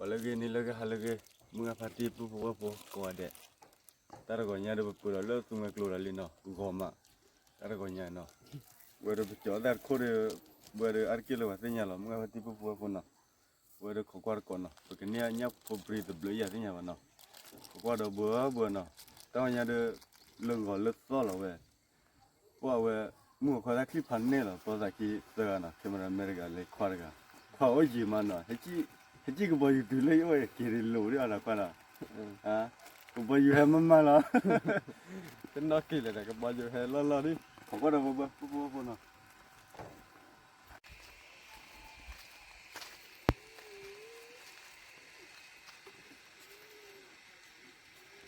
ပှၤလၢဂ့ၤန့ၣ်လၢဂ့ၤ ဟါလၢဂ့ၤ, မုၢ်ဂၢ်ဖါတံၢ် ပုၢ်ဖိဝဲၢ်ဖိကိးဂၤဒဲး, တၢ်တဂီၤညါဒီး ပပၢၤဒီးလၢသူမွဲကျိၤဒီးလံနီၤ, ဂီၤမး, တၢ်တဂီၤညါနီၤ, ဝဲဒီးပကၠီၤသၣ်တခိၣ်ဒီး, ဝဲဒီးအါတက့ၢ်လၢပှၤသ့ၣ်ညါလီၤ မုၢ်ဂၢ်ဖါတံၢ် ပုၢ်ဖိဝဲၢ်ဖိနီၤ, ဝဲဒီးခိးကွၢ်တကိးနီၤ, ပကန့ၢ်ညၣ်ဖိပြံတဘျုးယၤသ့ၣ်ညါဘၣ်နီၤ, ခိးကွၢ်ဒီးဘှီဘှီနီၤ, တၢ်ဝဲညါဒီး, လၢဂီၤလၢသီလီၤဝဲ ပှၤဝဲ, မုၢ်အခွါတၢ်ချံၣ်ဖးနဲၣ်လီၤ သီသးခံသၢဂၤနီၤ cameraman တဂၤလၢခွါတဂၤ, ခွါအိၣ်ယံၤမးနီၤ, ဟဲကံၣ်ကဘီယူၤတုၤလၢယအိၣ်အံၤက့ၤဒ်လိၤဒ်အီၤနီၤခွါနီၤ, ကဘီယူၤဟဲမးမးလီၤ, တနီၣ်က့ၤလဲၣ်ဒီး ကဘီယူၤဟဲလီၢ်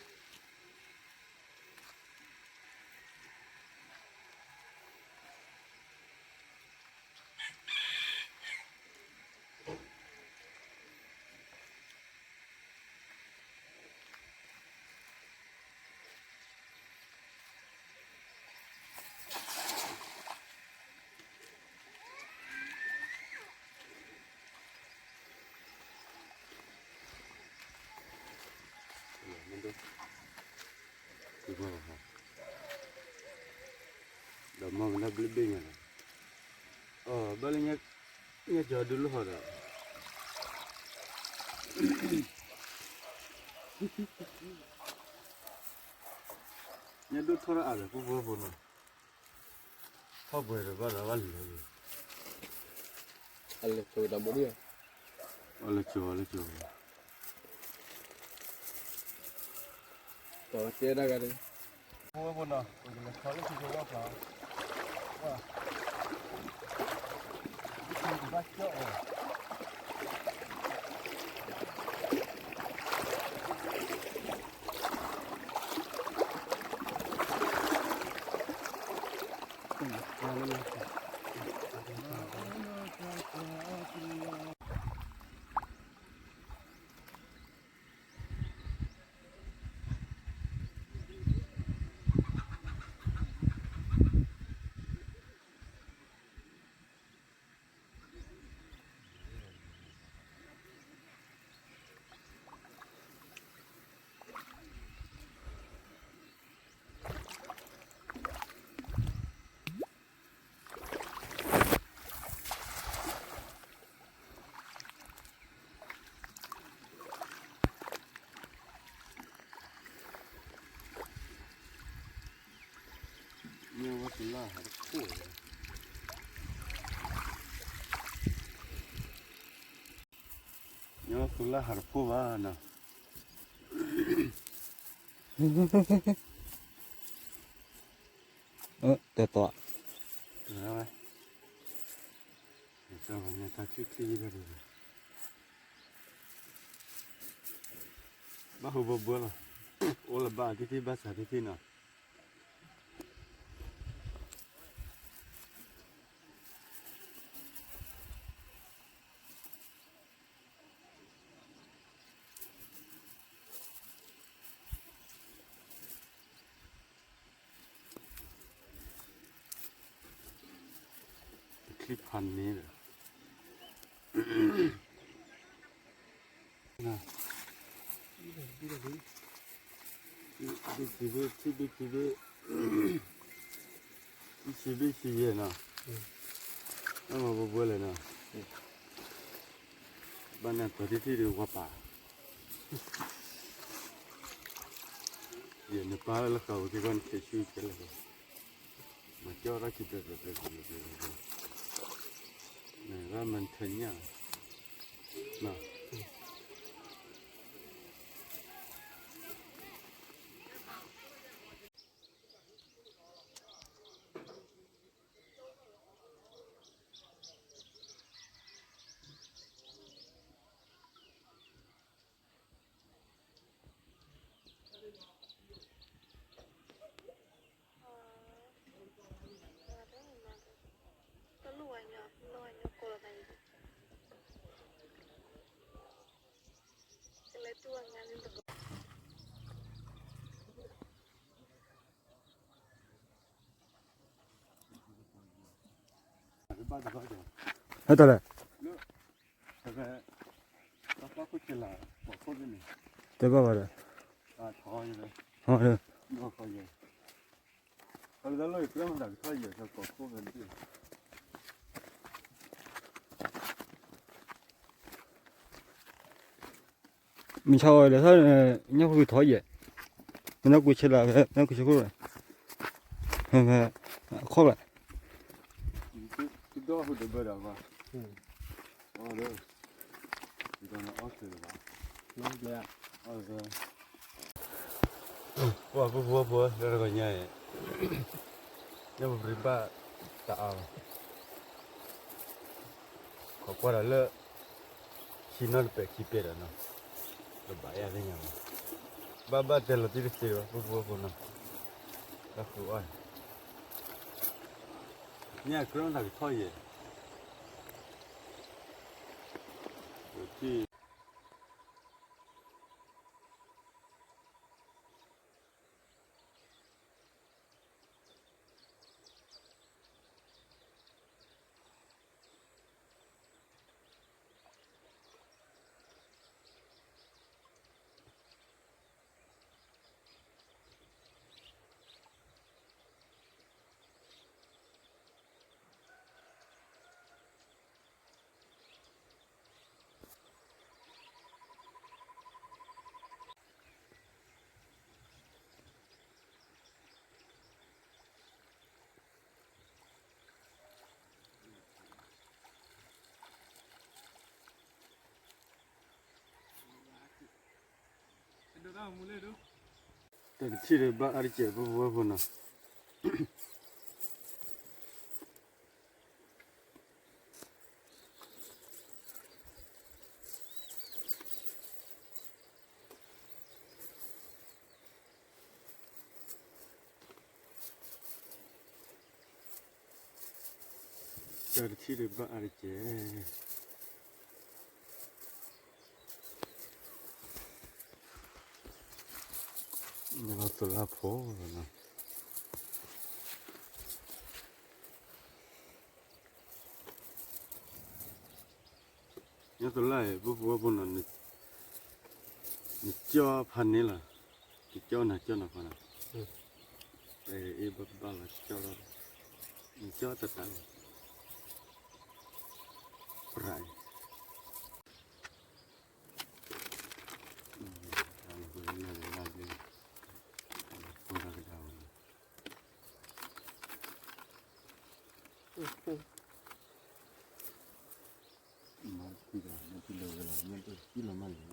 လီၢ်ဒ်, ခိးကွၢ်ဒီးဘှီဘှီ ပဖိပဖိနီၤ ဒီးမ့ၢ်ကနၣ်ဘျ့ဘ့ၣ်ညါလီၤ, အဘၣ်လၢညါကီၤဒုးလိၣ်ဟီဒီး, ညၣ်ဒိၣ်ထီၣ်တၢ်အါဒီး ပဖိပဖိနီၤ, ထီၣ်ပှဲၤဒီးဘၣ်ဒီးဘၣ်လံၤလီၤ, အလဲၤဆိတၢ်ဘိဒ်, အလဲၤဆိ အလဲၤဆိ, တဲဒၣ်ဂၤဒီး, ပဖိပဖိနီၤ ပကလဲၤခီလၢခံကဝီၤဖျါ, ဘၣ်ကၠီၣ်အီၤ ညါသူလၢဟးတဖိဘၣ်နီၤ, တဲတီ, ဘၣ်ဟူဘၢဘၢလီၤ, အိၣ်လၢဘၣ်တံၢ်တံၢ်ဘၣ်ဆးတံၢ်တံၢ်နီၤ ချံဖးန့ၣ်ဒီး ဘ့ၣ်ခံဘ့ၣ် ထံၣ်ဘ့ၣ်ခံဘ့ၣ် ဘ့ၣ်ဆံဘ့ၣ်ဆံယဲၢ်နီၤ, အမၤဘှဲဘှဲလဲၣ်နီၤ, ဘၣ်နၤပှၤတထံၣ်ဒီးဝၤပာ်, ယနပၢ်လၢဃာ်ဝဲက့ၤကီၢ်နဆဲးဆူခဲလၢာ်, မၤကၠီၣ်တၢ်ခံပျဲၢ်ပျဲၢ်ပျဲၢ်ပျဲၢ်ပျဲၢ်, ဘၣ်မၤထၢညၣ်, ဟဲတၢ်လဲၣ်, တၢ်လဲၣ်, တဲဘၣ်ဘၣ်ဒီး, မုၢ်ဆါဝဲလဲၤထီၣ်န့ၣ် ညၣ်ဖိကထီယဲၢ်, မ့ၢ်နီၢ်ကွံဆဲလၢ မ့ၢ်နီၢ်ကွံဆဲခိၣ်လဲၣ်, အခီၣ်လဲၣ်, ပှၤဖိဖိဖိလၢတဂီၤညါအံၤ, ညၣ်ဖိပရံဘၣ်တအါဘၣ်, ခိးကွၢ်ဒီးလၢ ခံနီၣ်တပဲာ်ခံပဲာ်ဒီးနီၤ, တဘၣ်ယၤသ့ၣ်ညါဘၣ်, ဘၣ်ဘၣ်တဲလီၤတံၢ်တသ့ဘၣ် ဖိဖိဖိနီၤ, တၢ်ဃုအီၣ်, ညၣ်ကြၢးတၢ်ကထီၣ်ယဲၢ် တၢ်တထံၣ်ဒီးဘၣ်အါတကဲး ဖိဖိဖိနီၤ. တၢ်တထံၣ်ဒီးဘၣ်အါတကဲး, နလီၤသိးလၢအဖိလီၤနီၤ. ညါတလါအံၤ ပဖိဝဲဖိနီၤ, နကၠီဖးန့ၣ်လီၤ, ကကၠီနၤကၠီနၤဖးနီၤ, အ့ၣ်ဘၣ်ဘၣ်လီၤကၠီလီၤ, နကၠီတတၢ်လီၤ, ပြးအံၤ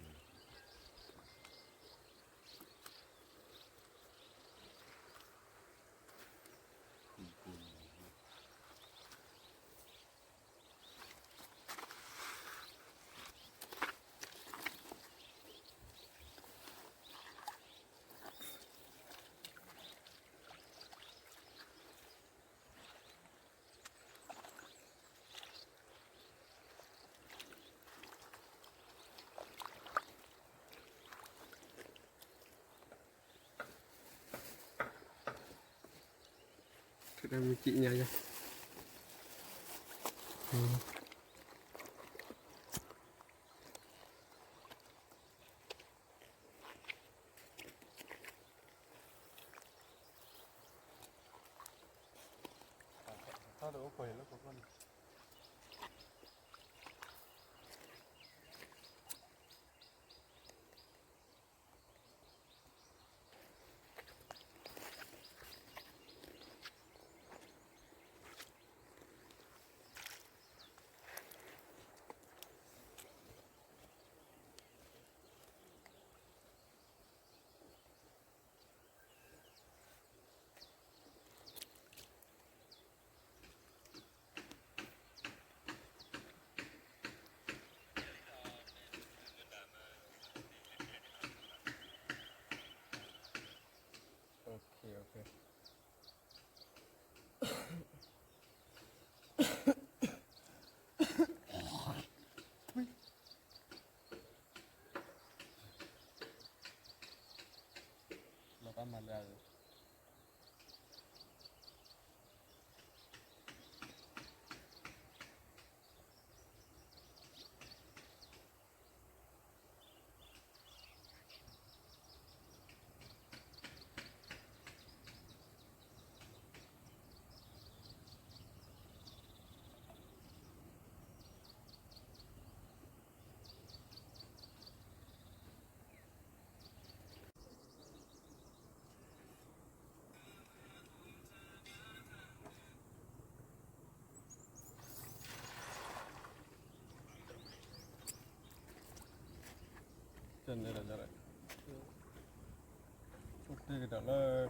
န့ၣ်ဒီး အိၣ်တ့ၢ်ကဒီးလၢ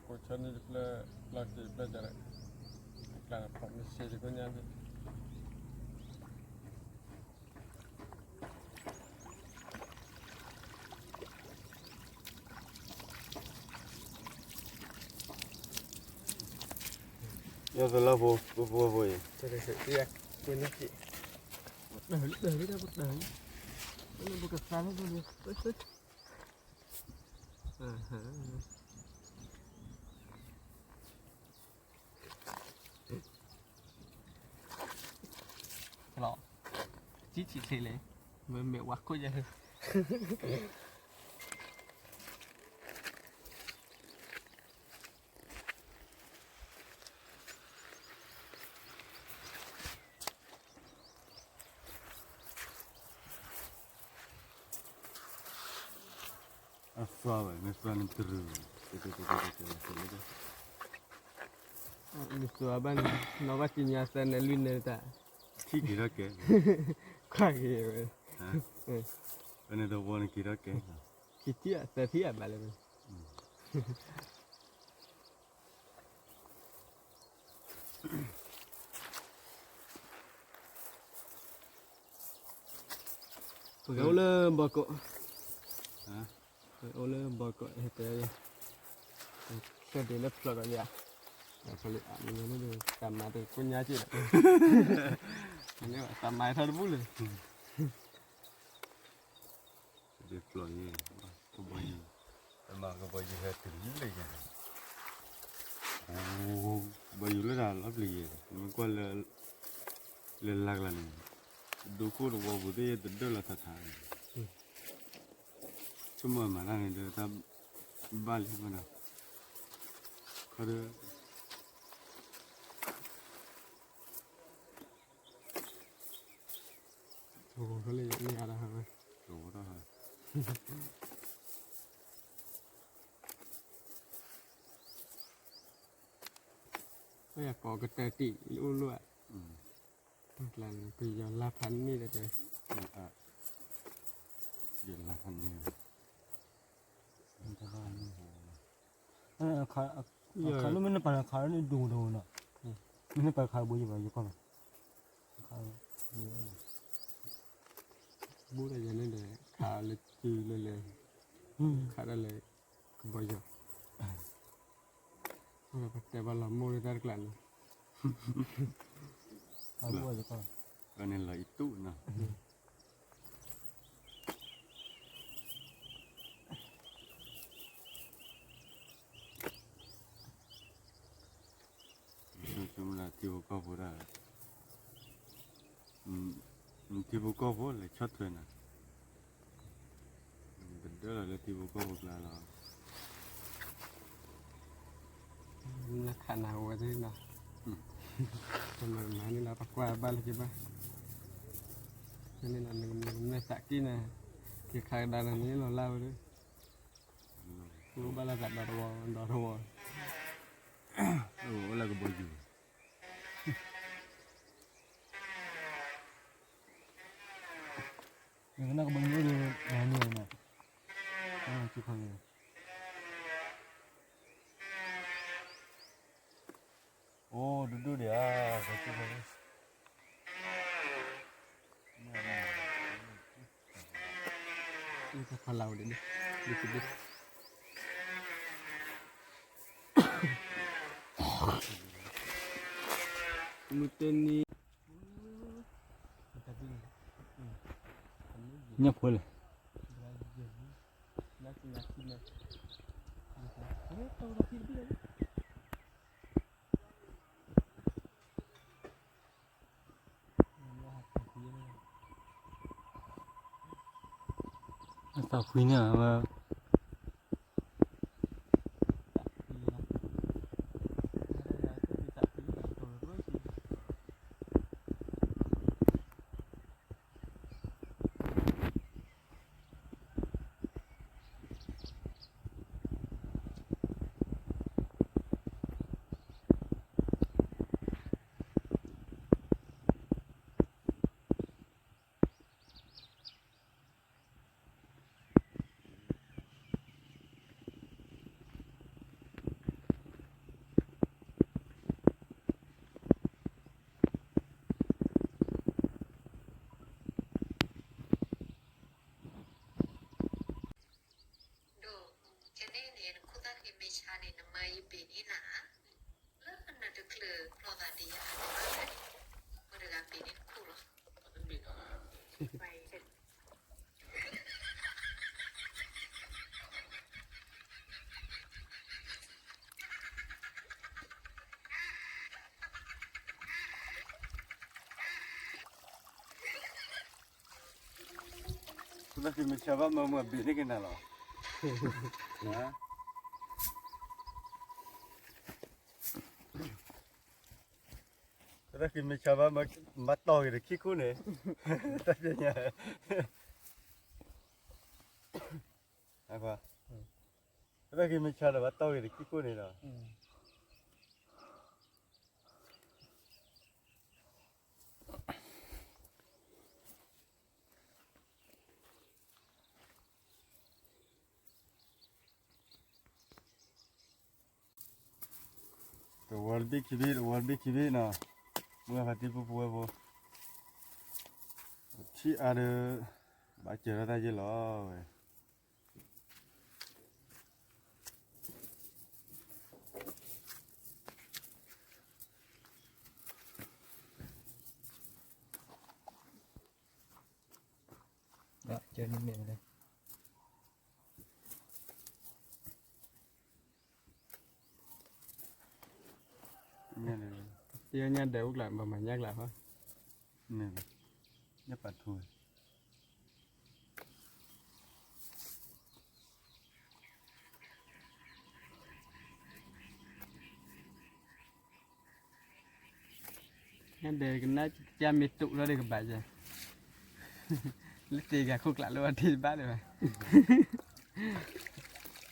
ကိးဆၢန့ၣ်တဖျၢၣ် လီၢ်ခံတဖျၢၣ်ဒီး အကျါန့ၣ်ဖီၣ်မ့ၢ်စ့တကိညါန့ၣ် ယသလၢဖိဖိဖိအံၤ တၢ်တၢ်တၢ်တၢ် ပကသါလၢဖိလံ လီၤ ကံၣ်ဆံးဆံးလဲၣ် မ့မ့ၢ်ဝါခိၣ်ယဲ အသွါဝဲ မ့ၢ်သွါန့ၣ်တရူး မ့ၢ်သွါဘၣ်န့ၣ် နီၢ်ဘၣ်စံၣ်ညီၣ်သၢန့ၣ်လွံၢ်န့ၣ်တၢ် ထံၣ်က့ၤထီၣ်ကဲ ခွါက့ၤဝဲ အန့ၣ်တဝီန့ၣ်က့ၤထီၣ်ကဲ ခံထံၣ်အသၢထံၣ်အဘၣ်လၢ ပကအိၣ်လၢဘီကီး ပကအိၣ်လၢဘီကီး ဟဲတဲ ဆၢဒ်လၢဖျိးဒီးယၤ ဖျိးလံ တၢ်မၤတကိညါက့ၤဒီး တၢ်မၤထီၣ်တဘူၣ်လၢ ဒ်ဖျိးယဲ ကဘီယူၤ တမၤကဘီယူၤဟဲတုၤလံလၢယဲ ကဘီယူၤလၢတၢ်လီၤပျံၤယဲ မ့ၢ်ကွၢ်လၢ လၢလၢ်ကျါန့ၣ် ဒိခိၣ်တဝီပူၤသ့ၣ်တဒၢလီၤထးထးန့ၣ် ဆိကမိၣ်မၤတၢ်န့ၣ်ဒီးတၢ်ဘၣ်လံမးဒီး ခီဒီး တဝီထီၣ်လၢယမ့ၢ်အါဒၣ်ဟးဝဲ တဝီထီၣ်ဟး ပယကိးကတၢၢ်တံၢ်လၢအိၣ်လိၣ်ဧါ တၢ်ကျါန့ၣ် ပယီၤလါဖးန့ၢ်ဒီး ယလါဖးန့ၢ် ခးလၢမ့ၢ်နပာ်ခးလၢန့ၣ်ဒိၣ်ဒိၣ်နီၤ, မ့ၢ်နပာ်ခးဘိယဘၣ်ယကီၢ်နီၤ, ခး ဘူးဒီးယၤန့ၣ်ဒီး ခးလၢစုလၢလဲၤ, ခးဒၣ်လဲာ်ကဘီယူၤ, ပတဲဘၣ်လီၤမိၢ်လၢတၢ်တကျါန့ၣ်, ခးဘူးယကီၢ်, န့ၣ်လီၤအံၤတူၢ်နီၤ. ထံဖိကီၢ်ဖိဒၣ်, ထံဖိကီၢ်ဖိလဲၤဆီၣ်ထွဲနၤ, ပဒၢလီၤလၢထံဖိကီၢ်ဖိကျါလီၤ. လၢခးနၤဝဲသ့ၣ်နီၤ, ပမၤမၤန့ၣ်လီၤ ပကွၢ်ဘၣ်လၢက့ၤဘၣ်, န့ၣ်လီၤ နကမဲာ်သးက့ၢ်နၤ, က့ၤခးကဒါနၤန့ၣ်လီၤလၢဝဲသ့ၣ်, အိၣ်ဘၣ်လၢသးဒီတဝီဒီတဝီ, အိၣ်လၢကဘီယူၤ နကနၣ်ကဘီယူၤအိၣ်ဒီး နၤန့ၣ်, အိၣ်ဒိၣ်ဒိၣ်ဒံးဧါ, ဖီလာ်ဝဲဒၣ်, မုၢ်တနံၤ ညၣ်ဖိလဲၣ်. Tao phi nè. ဘ့ၣ်န့ၣ်နၤ, လၢနတချုးဖျီသးဒ်ယၤန့ၣ်ဘၣ်န့ၣ်, ပှၤတဂၤဘ့ၣ်န့ၣ်တခိၣ်လီၤ. တၢ်ဃံမ့ၢ်ဆါဘၣ်မၤမုာ်ဘ့ၣ်န့ၣ်ကနၤလီၤ. တၢ်ဃံမ့ၢ်ဆါဘၣ်မၤတီၢ်ဂ့ၤတခံခိၣ်န့ၣ်, တၢ်ပညါ, တၢ်ဃံမ့ၢ်ဆါဒီးဘၣ်တီၢ်ဂ့ၤတခံခိၣ်န့ၣ်ဒီး တဝီတဘ့ၣ်ခံဘ့ၣ်, တဝီတဘ့ၣ်ခံဘ့ၣ်နီၤ, မုၢ်ဂၤဖါတံၢ်ပူၤပူၤဝဲဖိ, ထံၣ်အါဒီး ဘၣ်စၢၤထီၣ်တၢ်ယ့ၢ်လီၤဝဲ. ညါဒဲးအိၣ်ကျါ ပမၤညၣ်ကျါဟီ, ညၣ်ပာ်ထူ ညၣ်ဒဲးကနၣ်ကၠၢ်မ့ၢ်တူးလီၤဒီးကဘၣ်ယဲ, လၢတ့ဂၤခိၣ်ကျးလၢအထံတဘၣ်လၢၤဘၣ်.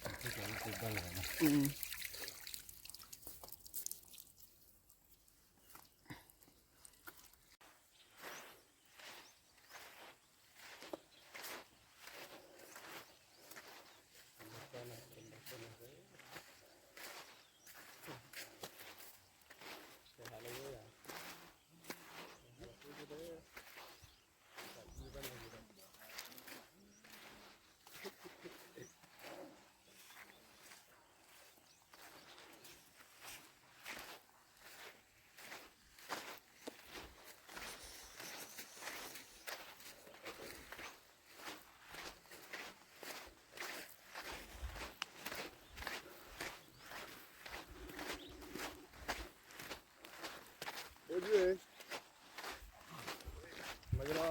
မၤကလီၤ, နအိၣ်ဖဲလဲၣ်, အိၣ်လံဧါ,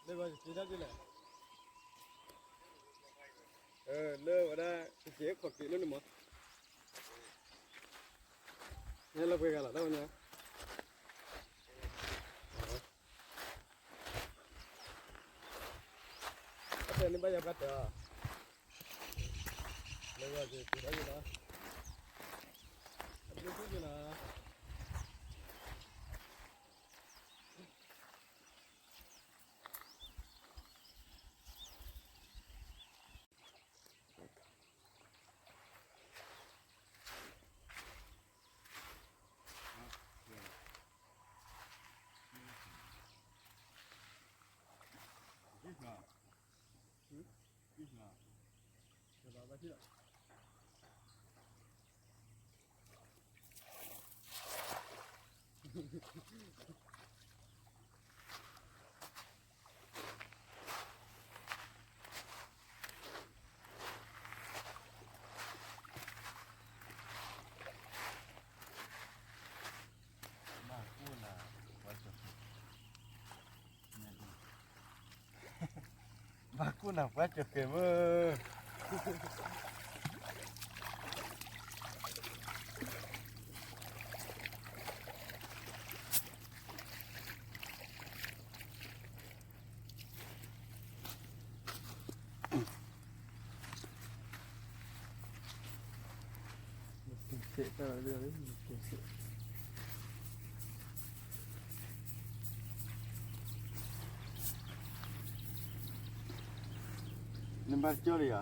လၢဘီကီးန့ၣ်, လၢဘီက့ၤဒၣ်ဒ်လဲၣ်, လၢဝဲဒၣ် ကက့ၤခီၣ်က့ၤလၢန့ၣ်မး, နဲလၢပှဲၤဂၤလီၤ တၢ်ဝဲညါ အတဲန့ၣ်ဘၣ်ယၤဘၣ်တၢ်, လၢဝဲက့ၤက့ၤထီၣ်က့ၤလီၤ, အဘျုးဖုက့ၤလီၤ. ဘၣ်ကူၣ်နၤပှၤကၢၢ်ဃဲမုၢ်, နဘၣ်ကၠီလံဧါ, ဘၣ်ထီၣ်တၢ်ဘျုးလံ.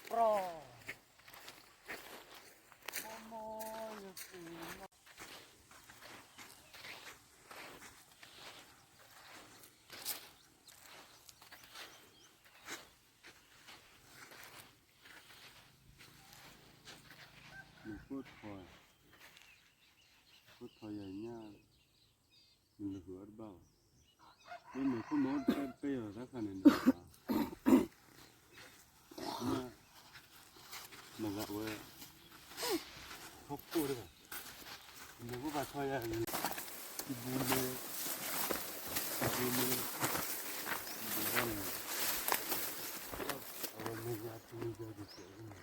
တြီ နဖိထီၣ်, ဖိထီၣ်ယၤညါ, နလၢဃုာ်အီၤတဘၣ်ဘၣ်, မ့မ့ၢ်ဖိမုၣ်အိၣ်တပဲယီၤတၢ်ခါန့ၣ်န့ၣ်, မၤသးဝဲ, ထီၣ်ခိၣ်တဘၣ်, နဖိဘၣ်ထီၣ်ယၤန့ၣ်, တဘူမ့ၢ်, တဘူမ့ၢ်, တဘူဘၣ်န့ၣ်, အဝဲမ့ၢ်ယၤတမ့ၢ်ယၤတကဲးန့ၣ်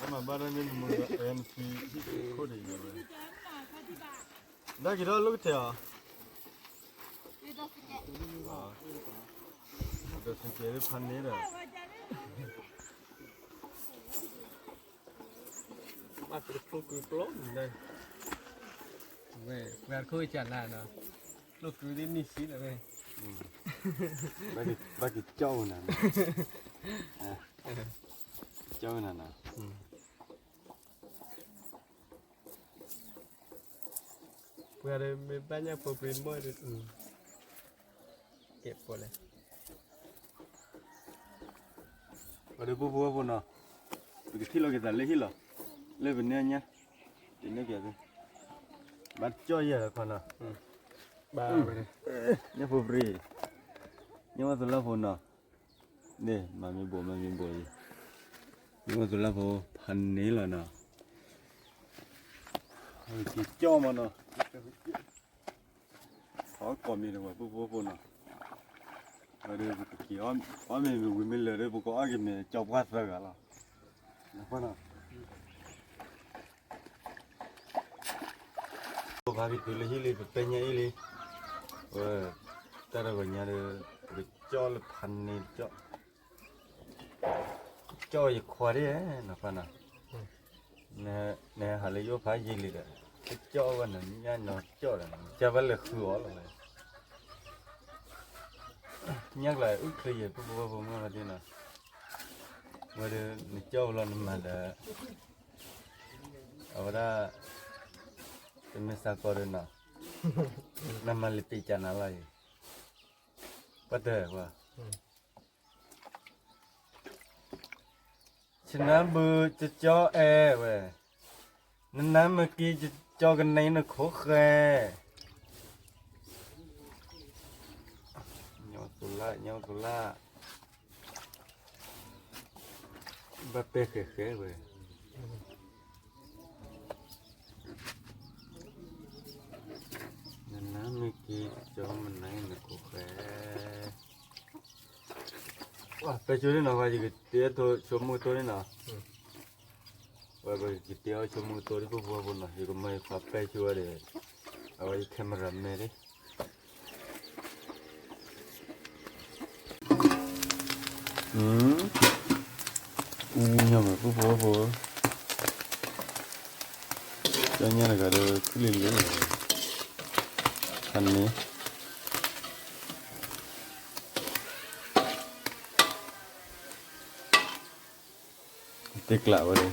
အမၤဘၣ်ဒၣ်န့ၣ်မ့ၢ် M C ခိၣ်ဒံးဝဲ, ဒါက့ၤထီၣ်လိၣ်ကထဲးအီၤ, ဒီးစကဲးဖးန့ၣ်ဒီး ဘၣ်က့ၤကျိၣ်ကုကျိၣ်န့ၣ်, ဝဲပှၤတခိၣ်ကစၢ်နၤနီၤ, ကျိၣ်ကုသ့ၣ်နံၣ်ဆံလၢၤဝဲ, ဘၣ်က့ၤကၠီၣ်ဝဲနၤ, ကၠီၣ်ဝဲနၤနီၤ, ပှၤဒီးမ့ၢ်ဘၣ်ညၣ်ဖိပြံမီၢ်ဒီး ကဲပှၤလဲၣ်, ပှၤဒီးပှၤဖိဝဲဖိနီၤ, ပကထံၣ်လိာ်က့ၤသးလၢဟံၣ်လီၤ, လၢပန့ၢ်ညါ, တန့ၢ်က့ၤသ့, ဘၣ်ကၠီၣ်ယဲၢ်လီၤခီနီၤ, ဘၣ်, ညၣ်ဖိပြံ, ညၣ်ဝဲသလၢဖိနီၤ, န့ၣ် မၤမ့ၢ်ဘိး မၤမ့ၢ်ဘိးအံၤ, ညၣ်ဝဲသလၢဖိဖးန့ၣ်လီၤနီၤ, ကၠီၣ်မးနီၤ, အကိးမံၤတဝဲ ပှၤဖိဖိနီၤ, ဝဲဒီးပကက့ၤအီၣ်မ့ၤမ့ၢ်ဝံၤမ့ၢ်လၢာ်ဒီး ပကအီၣ်က့ၤမ့ၤကၠီပှၢ်သၢဂၤလီၤ, ပဘၣ်က့ၤတုၤလၢဟံၣ်လံ ပပဲညါအံၤလံ, ဝဲ တၢ်တဂီၤညါဒီး ပကကၠီၣ်လၢဖးန့ၣ်ကၠီၣ်, ကၠီၣ်ယခွါဒၣ်နီၤဖးနီၤ, နဟးလၢယအိၣ်ဖးယံာ်လံဒီး ကၠီၣ်ဝဲနၤ ညၣ်နီၤကၠီၣ်ဒီး ကၢ်ဘၣ်လဲၤဃုအီၤလီၤဝဲ, ညၣ်ကျါအုၣ်ချ့ယဲၢ် ပှၤဖိဝဲဖိမုၣ်ဝဲဒၣ်နီၤ, ဝဲဒီးနကၠီၣ်ဝဲလီၤနမၤဒီး အဝဲဒၣ် တမ့ၢ်စ့ၢ်ကီးဒီးနီၤ, နမၤလံာ်ပ့ၤကနၤလီၤအံၤ, ပှၤတဲဝဲ ဆနၢဘုကကၠီအဲၣ်ဝဲ, နနါမ့ၢ်က့ၤကကၠီကန့ၢ်နခိၣ်ဃဲ, ညီသူလၢ် ညီသူလၢ်, ဘၣ်ပဲဃဲဃဲဝဲ, နနါမ့ၢ်က့ၤကကၠီမ့ၢ်န့ၢ်နခိၣ်ဃဲ, ပဲဆိဒ်နီၤ ယကတဲအီၤဆိကမိၣ်ကတိၢ်န့ၣ်နီၤ, ဝဲပကတဲအီၤဆိကမိၣ်ကတိၢ်ဒ်ပှၤဖိဝဲဖိနီၤ, ယကမၤယခွါပဲဆိဝဲဒီး အဝဲယ camera man ဒၣ် အူညါမ့ၢ်ပှၤဖိဝဲဖိ, ကၠီညါတဂၤဒီးခုၣ်လံလံ, ဖးန့ၣ် တ့ကျးဝဲဒီး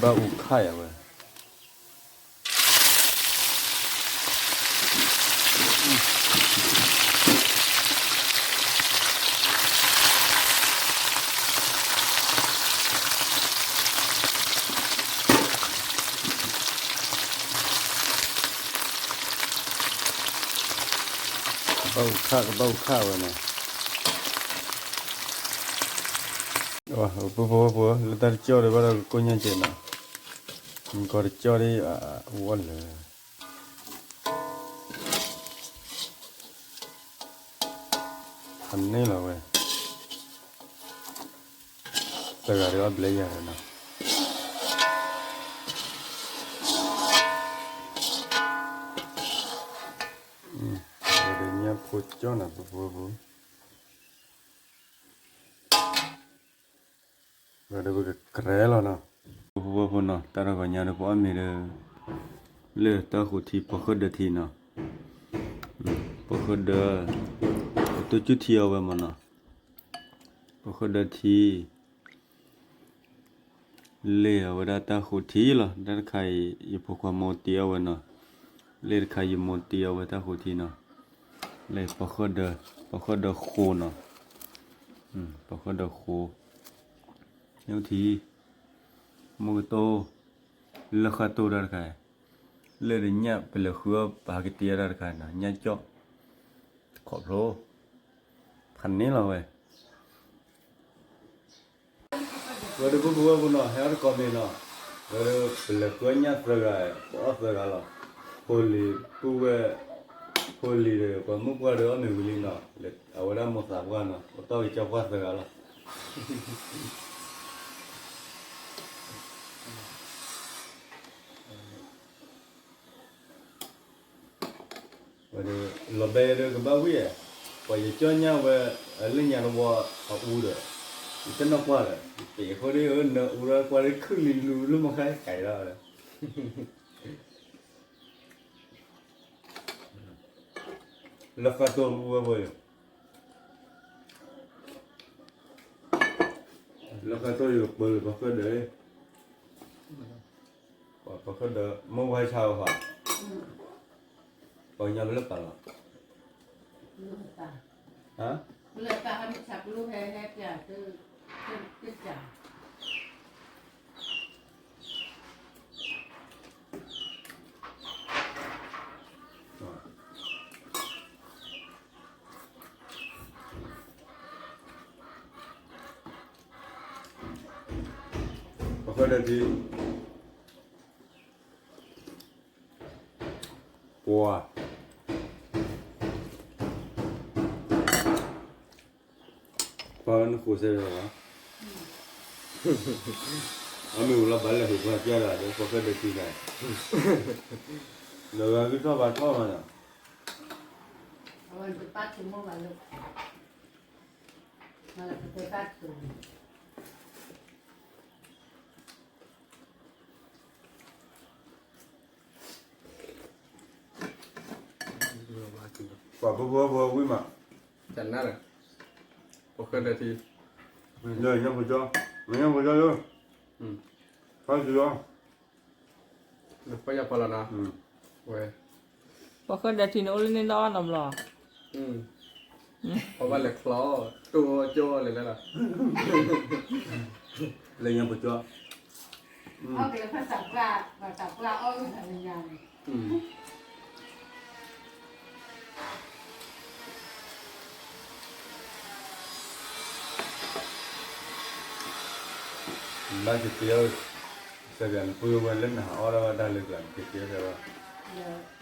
ဘၣ်အူခၣ်ယၤဝဲ, ဘၣ်အူခၣ် ကဘၣ်အူခၣ်ဝဲန့ၣ်, ပှၤဖိဝဲဖိ လၢတၢ်တကၠီၣ်ဒီးဘၣ်ဒီးကကိၢ်ညါကဲးနီၤ, ကီၢ်တကၠီၣ်ဒီး အဝဲလၢ ဖးန့ၣ်လီၤဝဲ, တဂၤဒီးအီၣ်ဘျဲယၤဒီးနီၤ, ဝဲဒီးညၣ်ဖိကၠီၣ်နီၤ ပဖိဝဲဖိ ဝဲဒီးပကကရဲလီၤနီၤ, ပဖိဝဲဖိနီၤ တၢ်တဂီၤညါဒီးပအီၣ်မ့ၤဒီး လၢတၢ်ဃိးထံ ပီၤဃၢၣ်ဒၢထံနီၤ, ပီၤဃၢၣ်ဒၢ, ပတိၢ်ကၠူၣ်ထံအီၤဝဲမ့ၢ်နီၤ, ပီၤဃၢၣ်ဒၢထံ လ့ၣ်အဝဲဒၣ်တၢ်ဃိးထံလီၤ. တၢ်တခါအံၤ ယဖိခွါမိၢ်တ့အီၣ်ဝဲနီၤ. လ့ၣ်တခါယမိၢ်တ့အီၣ်ဝဲတၢ်ဃိးထံနီၤ. လၢပှၤဃၢၣ်ဒၢ, ပှၤဃၢၣ်ဒၢဃိနီၤ. ပှၤဃၢၣ်ဒၢဃိ, ထံ, မုၢ်ကတိၢ်, လၢဃၢ်တိၢ်တၢ်တခါ, လၢတညၣ်ပလဲၤဃုအီၣ်ပဟးကတ့အီၣ်တၢ်တခါနီၤ, ညၣ်ကၠီၣ်, တခီဖျိ, ဖးန့ၢ်လီၤဝဲ ဝဲဒၣ်ပူဖိဝဲပူနီၤ ဟဲအီၣ်တကိးမ့ၤနီၤ, ဝဲဒၣ်ပလဲၤဃုအီၣ်ညၣ်သၢဂၤ, ပအီၣ်သၢဂၤလီၤ. ဖိလံၤပုၢ်ဝဲၢ်, ဖိလံၤဒီး ပှၤမုၣ်ပှၢ်ဒီးအီၣ်မ့ၤဝံၤလံနီၤ, အဝဲဒၣ်မိၢ်သးပှၢ်နီၤ ပတီၢ်က့ၤကၠီပှၢ်သၢဂၤလီၤ. ဝဲဒၣ် လီၤဘဲဒီးကဘၣ်ဝံၣ်ဧါ, ပှၤယကၠီၣ်ညၣ်ဝဲ, လၢညါတဝီအအူဒီး, ယတနီၢ်ကွၢ်ဒီး, ယပ့ၤဃိဒ်အၢနအူဒီးကွၢ်ဒ်ခုၣ်လံလူၤလၢမခါကဲလီၤ. လၢဃၢ်တိၢ်ဝဲဝဲ, လၢဃၢ်တိၢ်ယကပၢလၢပှၤဃၢၣ်ဒီး ပှၤဃၢၣ်ဒီး မ့ၢ်ဝဲဆါဝဲဃီ, ပှၤကညီဘၣ်လၢပာ်လီၤ, ဟါ, ပှၤဃၢၣ်ဒီးဒ် ပှၤ, ပှၤနဃိးစဲးလီၤ, အမ့ၢ်ဝံၤလီၤဘၣ်လဲၤဟူးပှၤကၢ်ဒီး ပှၤဃၢၣ်ဒီးထံဂၤ, ဒီးဂၤကထီၣ်ဘၣ်ထီၣ်မးနီၤ, ပှၤဖိဖိဖိဝံၣ်မး, တနၢ်လၢ, ပှၤဃၢၣ်ဒီးထံ, ညၣ်ပကၠီ, ညၣ်ပကၠီလၢ, ဖးစူၤလီၤ, နပၢ်ယၤဖီလီၤနီၤ, ဝဲ, ပှၤဃၢၣ်ဒီးထံန့ၣ်အိၣ်လၢန့ၣ်နီတဘျီ, ပှၤဘၣ်လဲၤချီ, တိၢ်ကၠီလဲၤလဲၣ်လီၤ, လၢညါပကၠီ, အီၣ်က့ၤလၢဖးသးပှၢ်, ပှၤသးပှၢ်အီၣ်ဝဲသးလၢညါန့ၣ် ဘၣ်က့ၤတဲအီၤ, စဲးပၠးနပုၢ်ဝဲလၢနဟးအီၣ်ဒၣ်ဝဲဒၣ်လၢကျါန့ၣ် က့ၤတဲအီၤ, ဖီ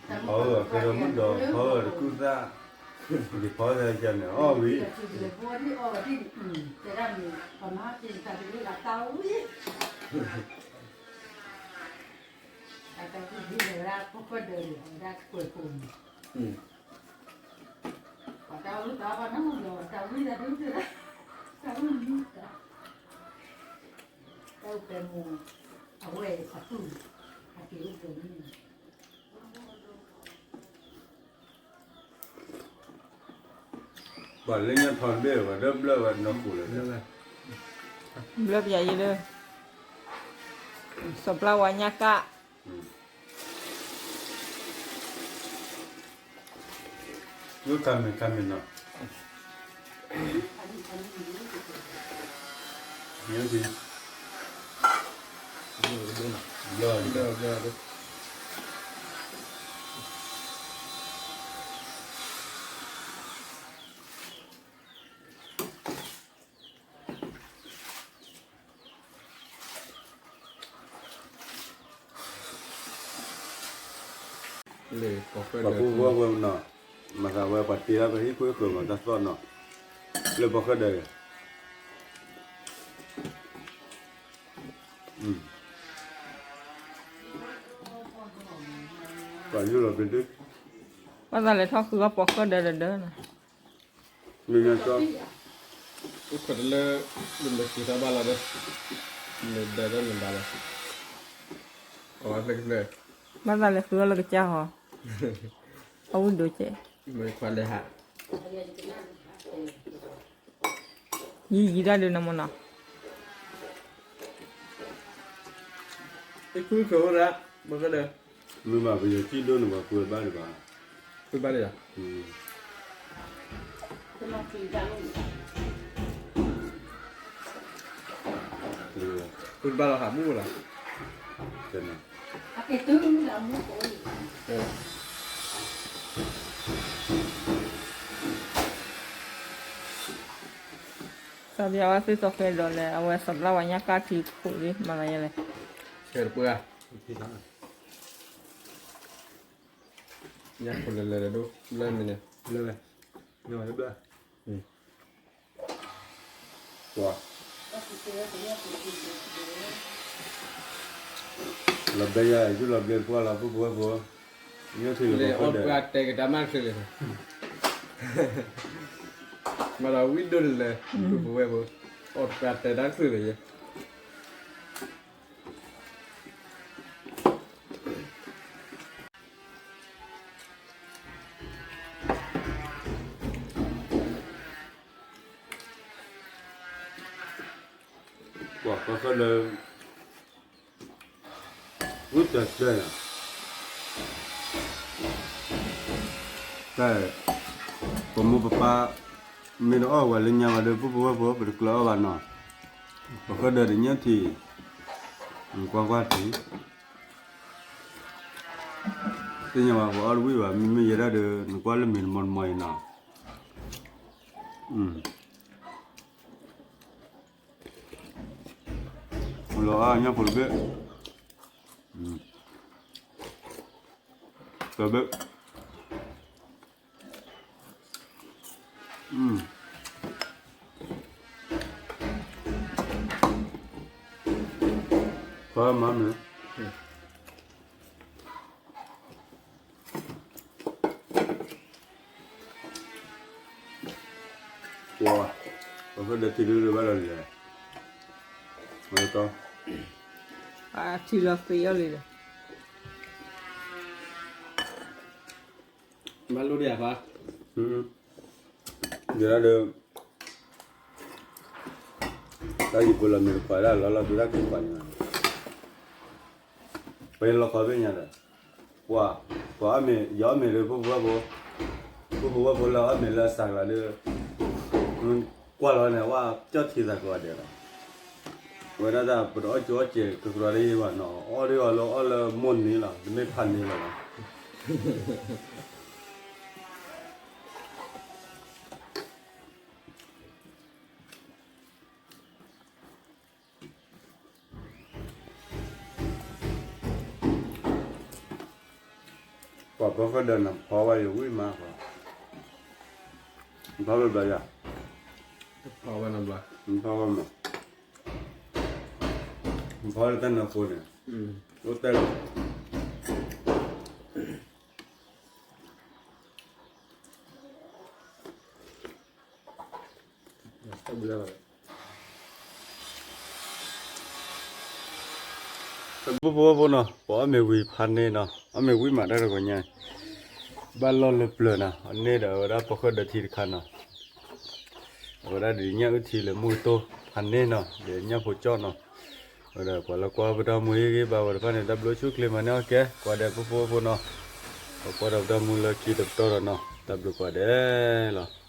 အၢၣ်ကဲထီၣ်မုၣ်ဒီး ဖီအၢၣ်တကုၢ်သၣ်, က့ၤဖီသးကန့ၣ် အီၣ်ဝံၤ, ပှၤလၢညါထီၣ်ဘ့ၣ် ပှၤဒၢဘျၢဝဲနီၢ်ခိလၢ, ဘျၢပယၤယဲလၢ, စီၤပျၢ်ဝါညၣ်ကၣ်, လၢခါမ့ၢ်ခါမ့ၢ်နီၤ, ဘျၢ, ဘျၢ, ဘျၢ, ပှၤဖိဝဲဝဲနီၤ, မၤသးဝဲပှၤတ့လၢပဟံၣ်ခိၣ်ဃၢၤမၤတၢ်သီၣ်နီၤ, လၢပှၤဃၢၣ်ဒီး, ပှၤယူၢ်လီၤပ့ၤဒု, ဘၣ်သးလဲၤထီၣ်ဃုအီၣ်ပှၤဃၢၣ်ဒီးဒီးနီၤ, မ့ၢ်ညီကီ, အိၣ်ခိးတလၢ, ဒုးမ့ၢ်စံးတၢ်ဘၣ်လီၤဒီး, မ့ၢ်ဒီးဒီးမ့ၢ်ဘၣ်လီၤ, အဝဲဖျဲၣ်ကဖျဲၣ်, ဘၣ်သးလဲၤဃုအီၣ်လၢကစၢ်ဟီ, အဝဲဒိၣ်ကဲ, မ့ၢ်ခွါလဲၤဟး, ယံာ်ယံာ်ဒၣ်ဒုးနမ့ၢ်နီၤ, တခုခိၣ်အိၣ်ဒၣ်, ဘၣ်ဃးဒီး, မ့ၢ်ဘၣ်ပယီၤစံၣ်ဒိၣ်န့ၣ် ပှၤကွဲဘၣ်ဒံးဘၣ်, ကွဲဘၣ်ဒံးဘၣ်, ကွဲဘၣ်လီၤဟးမူလီၤ, စီၤပျါဝဲသ့ၣ်သီဃဲဒီးလဲၣ်, အဝဲစီၤပျါဝဲညါကၣ်ထံခိၣ်လံ မၤသးယဲလဲၣ်, ဆဲးတပှဲၤ, ညၣ်ခိၣ်လၢလၢဒိၣ်ဘျၢမ့ၢ်န့ၣ်, ဘျၢ, ပှၤ လီၤဘျဲယၤ ယလီၤဘျဲပှၢ်လီၤ ပုၢ်ဖိဝဲၢ်ဖိ, လၢအီၣ်ပှၤတဲကတၢၢ်မးတချုးလၢၤ, မၤဒီးဝံၣ်ဒိၣ်လၢ်လၢ် ပုၢ်ဖိဝဲၢ်ဖိ, အီၣ်ပှၤတဲတၢ်တချုးလၢၤယဲ ပှၤဃၢဃၢလၢ ဝံၣ်တၢၢ်တၢၢ်န့ၣ်, တၢ်, ပမိၢ်ပပၢ် မ့ၢ်တအီၣ်ဝဲလၢညါဘၣ်ဒီး ပုၢ်ဖိဝဲၢ်ဖိ ပတကျၢၤအီၣ်ဘၣ်နီၤ, ပဃၢဒၢးတညၣ်ထံး, ကွၢ်ကွၢ်ထံး, သ့ၣ်ညါဘၣ်ပှၤအီၣ်တဝံၣ်ဘၣ် မ့မ့ၢ်ယဲဒၣ်ဒီး နကွၢ်လၢမ့ၢ်တမီတမီအံၤနီၤ, လီၤအါညၣ်ဖိတဘ့ၣ်, တဘ့ၣ်, ဖီမၤမ့ၢ် ပှၤ, ပဃၢဒၢးထံဒုးဘၣ်လီၤလံ, ထံလီၤသ့အီၤလံဒီး, မၤလိဒံးယၤဖါ, ယဲဒၣ်ဒီး, တၢ်ယံၤဖိလီၤမ့ၢ်တကွၢ်ဒၣ်လီၤလီၤ သုတၢ်က့ၤကွၢ်န့ၣ်, ပလီၤခီဘ့ၣ်ညါဒီး, ပှၤ, ပှၤအီၣ်မ့ၤ ယအီၣ်မ့ၤဒီး ပုၢ်ဖိဝဲၢ်ဖိ, ပုၢ်ဖိဝဲၢ်ဖိလၢအီၣ်မ့ၤလၢအစှၤကျါဒီး, ကွၢ်လီၤန့ၣ် ဝဲကၠီၣ်ထံသးကိးဂၤဒဲးလီၤ, ဝဲဒၣ်တၢ်ပတအီၣ်ကၠီအီၣ်စဲးကကရီတယံၤဘၣ်နီၤ အီၣ်ဒ်အီၤလၢအီၣ်လၢမိၢ်န့ၣ်လီၤ တမ့ၢ်ဖးန့ၣ်လီၤလီၤ. ပှၤပဃၢဒၢးန့ၣ် ဖီဝဲယဝံၣ်မး, ဖီဘျီယၤ, ဖီဝဲမး, ဖီလၢတၢ်နၢၤဃိန့ၣ်, အိၣ်တဲလီၤ ပုၢ်ဖိဝဲၢ်ဖိနီၤ ပှၤအီၣ်မ့ၤဝံၤဖးန့ၢ်နီၤ အီၣ်မ့ၤဝံၤမးတၢ်တဂီၤညါ, ဘၣ်လီၢ်လၢပျၢၤနီၤ အန့ၢ်ဒီးအဝဲဒၣ်ပဃၢဒၢးထံတခါနီၤ, အဝဲဒၣ်ဒ်ညၣ်အုၣ်ထံလၢမုၢ်ကတိၢ်ဖးန့ၢ်နီၤ ဒီးညၣ်ဖိကၠီၣ်နီၤ, အဝဲဒၣ်ပှၤလၢကွၢ်ပတၢ်မူဟ့ၣ်ဂံၢ်ဘါဝဲတဖၣ်န့ၣ် တၢ်ဘျုးဆူၣ်ချ့မၤန့ၢ်အီၣ်ကဲ ကွၢ်ဒဲးပုၢ်ဖိဝဲၢ်ဖိနီၤ, ပကွၢ်ဒီးပတၢ်မူလၢခံတပတီၢ်ဒီးနီၤ တၢ်ဘျုးကွၢ်ဒဲးလီၤ.